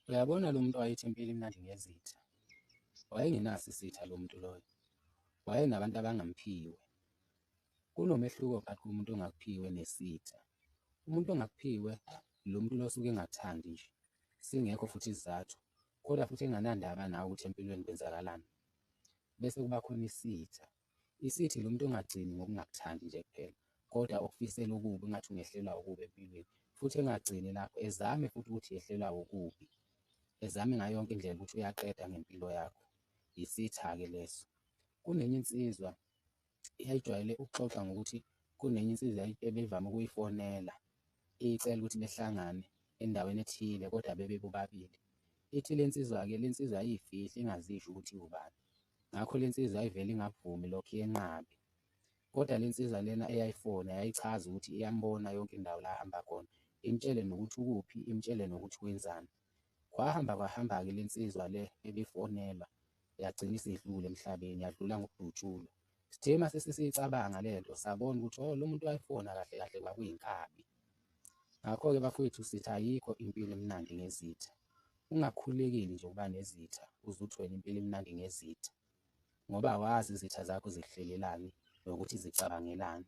Uyabona lo muntu owayethi impilo imnandi ngezitha, wayengenaso isitha lo muntu loyo, wayenabantu abangamphiwe. Kunomehluko phakathi komuntu ongakuphiwe nesitha. Umuntu ongakuphiwe lo muntu lo osuke engakuthandi nje, singekho futhi isizathu, kodwa futhi enganandaba nawe ukuthi empilweni kwenzakalani. Bese kuba khona isitha, isitha ilo muntu ongagcini ngokungakuthandi nje kuphela kodwa okufisela okubi engathi ungehlelwa okubi empilweni futhi engagcini lapho ezame futhi ukuthi yehlelwa okubi, ezame ngayo yonke indlela ukuthi uyaqeda ngempilo yakho, isitha-ke leso. Kunenye insizwa eyayijwayele ukuxoxa ngokuthi kunenye insizwa ebeyivame ukuyifonela iyicela ukuthi behlangane endaweni ethile kodwa bebe bobabili. Ithi le nsizwa-ke le nsizwa yayiy'fihla ingazisho ukuthi iwubani, ngakho le nsizwa yayivele ingakuvumi lokho iyenqabe. Kodwa le nsizwa lena eyayifona yayichaza ukuthi iyambona yonke indawo la ahamba khona, imtshele nokuthi ukuphi, imtshele nokuthi wenzani. Kwahamba kwahamba-ke le nsizwa le ebifonelwa yagcina isidlula emhlabeni, yadlula ngokudutshulwa. Sithe mase sesiyicabanga le nto sabona ukuthi oh lo muntu wayefona kahle kahle kwakuyinkabi. Ngakho-ke bafowethu sithi ayikho impilo emnandi ngezitha. Ungakhululekeli nje ukuba nezitha uze uthi wena impilo imnandi ngezitha ngoba awazi izitha zakho zikuhlelelani nokuthi zicabangelani.